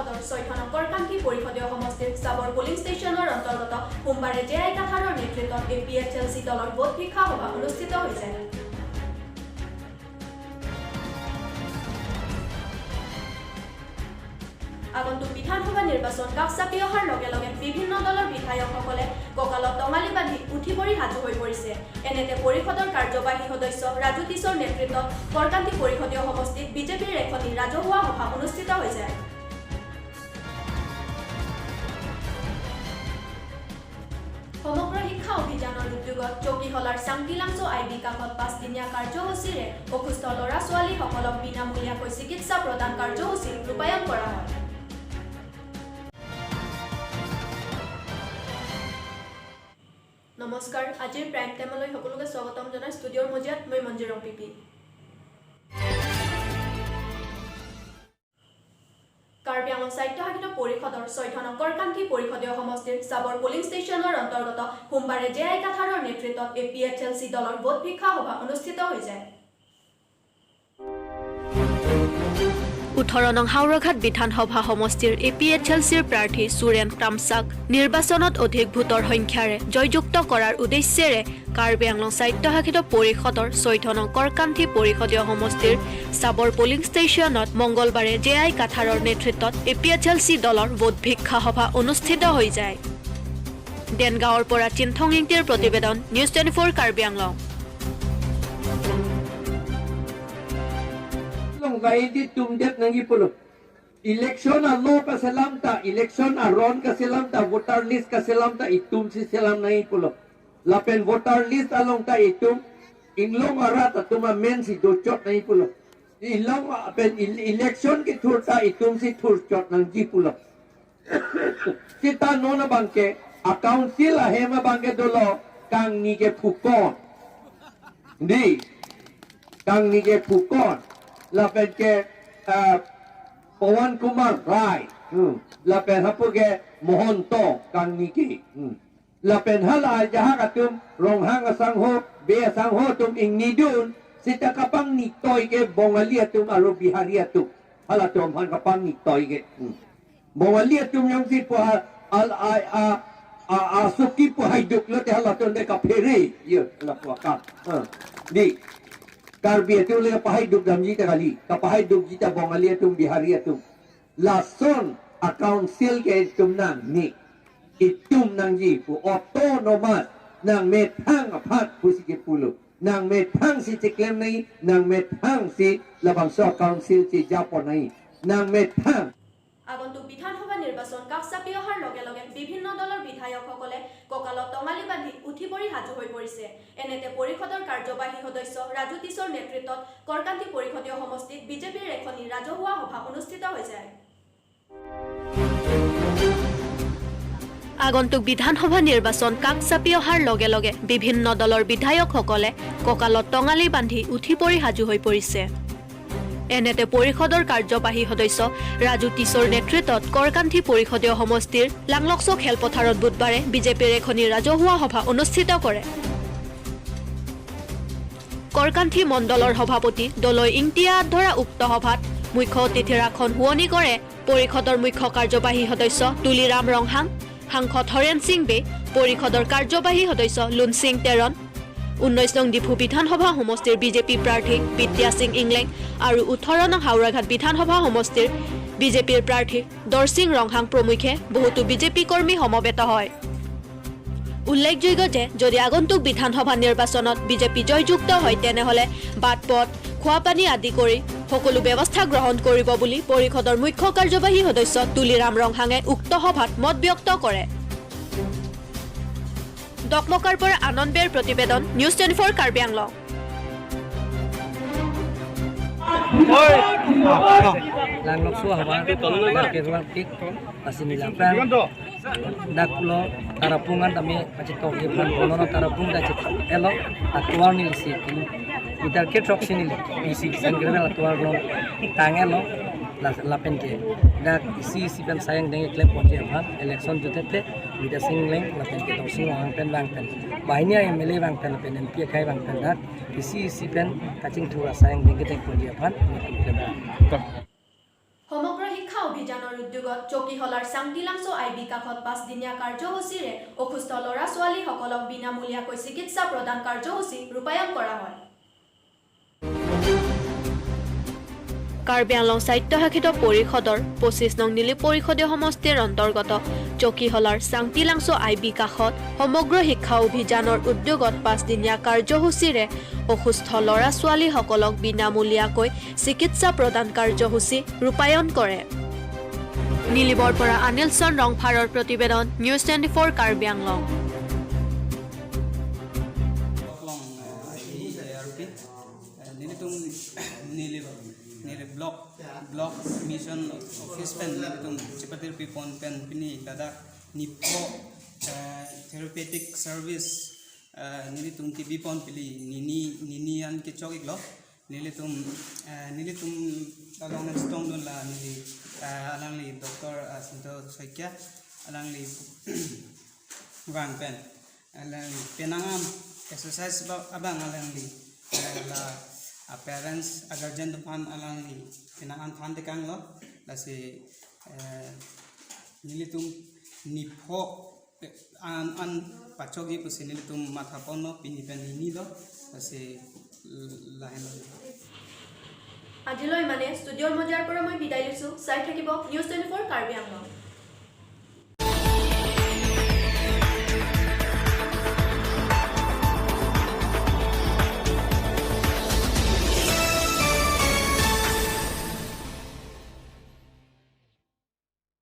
পৰিষদৰ 14 নং কৰকান্থি পৰিষদীয় সমষ্টিৰ চাবৰ পলিং ষ্টেচনৰ অন্তৰ্গত সোমবাৰে জে আই কাথাৰৰ নেতৃত্বত A P H L C দলৰ ভোট ভিক্ষা সভা অনুষ্ঠিত হৈ যায়। আগন্তুক বিধানসভা নিৰ্বাচন কাষ চাপি অহাৰ লগে লগে বিভিন্ন দলৰ বিধায়কসকলে কঁকালত টঙালি বান্ধি উঠি পৰি সাজু হৈ পৰিছে। এনেতে পৰিষদৰ কাৰ্যবাহী সদস্য ৰাজু টিছৰ নেতৃত্বত কৰকান্তি পৰিষদীয় সমষ্টিত বিজেপিৰ এখনি ৰাজহুৱা সভা অনুষ্ঠিত হৈ যায়। সমগ্ৰ শিক্ষা অভিযানৰ উদ্যোগত চৌকিহলাৰ চাংটিলাংছ আই বি কাষত 5 দিনীয়া কাৰ্যসূচীৰে অসুস্থ ল'ৰা ছোৱালীসকলক বিনামূলীয়াকৈ চিকিৎসা প্ৰদান কাৰ্যসূচী ৰূপায়ণ কৰা হয়। নমস্কাৰ, আজিৰ প্ৰাইম টাইমলৈ সকলোকে স্বাগতম জনাই ষ্টুডিঅ'ৰ মজিয়াত মই মঞ্জিৰং পিপি। কাৰ্বি আংলং স্বায়ত্তশাসিত পৰিষদৰ 14 নং কৰকান্থি পৰিষদীয় সমষ্টিৰ চাবৰ পলিং ষ্টেচনৰ অন্তৰ্গত সোমবাৰে জে আই কাথাৰৰ নেতৃত্বত A P H L C দলৰ ভোট ভিক্ষা সভা অনুষ্ঠিত হৈ যায়। 18 নং হাওৰাঘাট বিধানসভা সমষ্টিৰ এ পি এইচ এল চিৰ প্ৰাৰ্থী সুৰেণ ক্ৰামচাক নিৰ্বাচনত অধিক ভোটৰ সংখ্যাৰে জয়যুক্ত কৰাৰ উদ্দেশ্যেৰে কাৰ্বি আংলং স্বায়ত্তশাসিত পৰিষদৰ 14 নং কৰকান্থি পৰিষদীয় সমষ্টিৰ চাবৰ পলিং ষ্টেচনত মংগলবাৰে জে আই কাথাৰৰ নেতৃত্বত A P H L C দলৰ ভোট ভিক্ষা সভা অনুষ্ঠিত হৈ যায়। দেনগাঁৱৰ পৰা চিন্থং ইংটিৰ প্ৰতিবেদন, news 24 Karbi Anglong. Long vaidi tumdet nangi pulo. Election a law ka selam ta, election a ron ka selam ta, voter list ka selam ta, itum si selam nangi pulo. Lapen voter list along ta itum, inglong arat atuma men si dochot nangi pulo. Ilong pen election ki thur ta itum si thur chot nang ji pulo. Kita nona bangke, a council a hema bangke dolo, kang ni ke phukon. Di, kang ni ke phukon. ละเป็นแกปวันกุมารรายละเป็นฮับแกมหนโตกังนิกีละเป็นฮลายจะฮักตุมรองหังสังโฮเบียสังโฮตุมอิงนิดุนสิตะกปังนิตอยเกบงอลียตุมอารบิฮาริยตุฮลาตุมหันกปังนิตอยเกบงอลียตุมยังสิปะอัลไออาอาอาสุกิปะไฮดุกละเตฮลาตุนเดกเพเรเยละปะกะนี่ Karbi itu le kapahay dug dam jita kali kapahay dug jita bongali atum bihari atum lason a council ke itum nang ni itum nang ji pu autonomous nang me thang aphat pu si ke pulo nang me thang si chiklem nai nang me thang si labang so council chi japon nai nang me thang. আগন্তুক বিধানসভা নিৰ্বাচন কাষ চাপি অহাৰ লগে লগে বিভিন্ন দলৰ বিধায়কসকলে কঁকালত টঙালি বান্ধি উঠি পৰি সাজু হৈ পৰিছে। এনেতে পৰিষদৰ কাৰ্যবাহী সদস্য ৰাজু টিছৰ নেতৃত্বত কৰকান্তি পৰিষদীয় সমষ্টিত বিজেপিৰ এখনি ৰাজহুৱা সভা অনুষ্ঠিত হৈ যায়। আগন্তুক বিধানসভা নিৰ্বাচন কাষ চাপি অহাৰ লগে লগে বিভিন্ন দলৰ বিধায়কসকলে কঁকালত টঙালি বান্ধি উঠি পৰি সাজু হৈ পৰিছে। এনেতে পৰিষদৰ কাৰ্যবাহী সদস্য ৰাজু টিছৰ নেতৃত্বত কৰকান্থি পৰিষদীয় সমষ্টিৰ লাংলকচ খেলপথাৰত বুধবাৰে বিজেপিৰ এখনি ৰাজহুৱা সভা অনুষ্ঠিত কৰে। কৰকান্থি মণ্ডলৰ সভাপতি দলৈ ইংটিয়া আঁত ধৰা উক্ত সভাত মুখ্য অতিথিৰ আসন শুৱনি কৰে পৰিষদৰ মুখ্য কাৰ্যবাহী সদস্য তুলিৰাম ৰংহাং, সাংসদ হৰেণ সিং বে, পৰিষদৰ কাৰ্যবাহী সদস্য লুনসিং টেৰন, 19 নং ডিফু বিধানসভা সমষ্টিৰ বিজেপি প্ৰাৰ্থী বিদ্যা সিং ইংলেং আৰু 18 নং হাওৰাঘাট বিধানসভা সমষ্টিৰ বিজেপিৰ প্ৰাৰ্থী দৰসিং ৰংহাং প্ৰমুখ্যে বহুতো বিজেপি কৰ্মী সমবেত হয়। উল্লেখযোগ্য যে যদি আগন্তুক বিধানসভা নিৰ্বাচনত বিজেপি জয়যুক্ত হয়, তেনেহ'লে বাট পথ, খোৱাপানী আদি কৰি সকলো ব্যৱস্থা গ্ৰহণ কৰিব বুলি পৰিষদৰ মুখ্য কাৰ্যবাহী সদস্য তুলিৰাম ৰংহাঙে উক্ত সভাত মত ব্যক্ত কৰে। ডকমকাৰ পৰা আনন্দ বেৰ প্ৰতিবেদন, news 24 Karbi Anglong. Langloksu hawa keruang pik asini lapang dakulo tarapungan kami pacito ke phan kono tarapung da chit elo atuar nil si idar ke truck sinil pc sangre atuar no tangelo lapen ke dak isi isi pen sayang denge claim ponje phan election jutete ida singleng lapen ke dorsing wang pen bang pen bahinia MLA bang pen pen MP khai bang pen dak isi isi pen kaching thura sayang denge teng ponje phan claim. সমগ্ৰ শিক্ষা অভিযানৰ অভিযানৰ উদ্যোগত চকীহলাৰ চাংটিলাংছ আই বিকাশত 5 দিনীয়া কাৰ্যসূচীৰে অসুস্থ ল'ৰা ছোৱালীসকলক বিনামূলীয়াকৈ চিকিৎসা প্ৰদান কাৰ্যসূচী ৰূপায়ণ কৰা হয়। কাৰ্বি আংলং স্বায়ত্তশাসিত পৰিষদৰ 25 নং নিলিপ পৰিষদীয় সমষ্টিৰ অন্তৰ্গত চকীহলাৰ চাংটিলাংছ আই বিকাশত সমগ্ৰ শিক্ষা অভিযানৰ উদ্যোগত 5 দিনীয়া কাৰ্যসূচীৰে অসুস্থ ল'ৰা ছোৱালীসকলক বিনামূলীয়াকৈ চিকিৎসা প্ৰদান কাৰ্যসূচী ৰূপায়ণ কৰে। নিলিবৰ পৰা অনিলছন ৰংফাৰৰ প্ৰতিবেদন, news 24 Karbi Anglong. Long ARP nilitum nilib nilib block block mission office pen nilitum chipatir pi pon pen pini dada nipho therapeutic service nilitum ki bipon pili nini nini an ki chok iklo nilitum nilitum along na stong dun la nili alang li Dr. Sinto Saikia alang li wang pen alang penangam exercise ba abang alang li la a parents a guardian tu pan alang li penangan phan te kang lo la se nilitum nipho an an pachok gi pusi nilitum matha pon no pini pen ni lo la se la hen. আজিলৈ মানে ষ্টুডিঅ'ৰ মজিয়াৰ পৰা মই বিদায় লৈছোঁ। চাই থাকিব news 24 Karbi Anglong.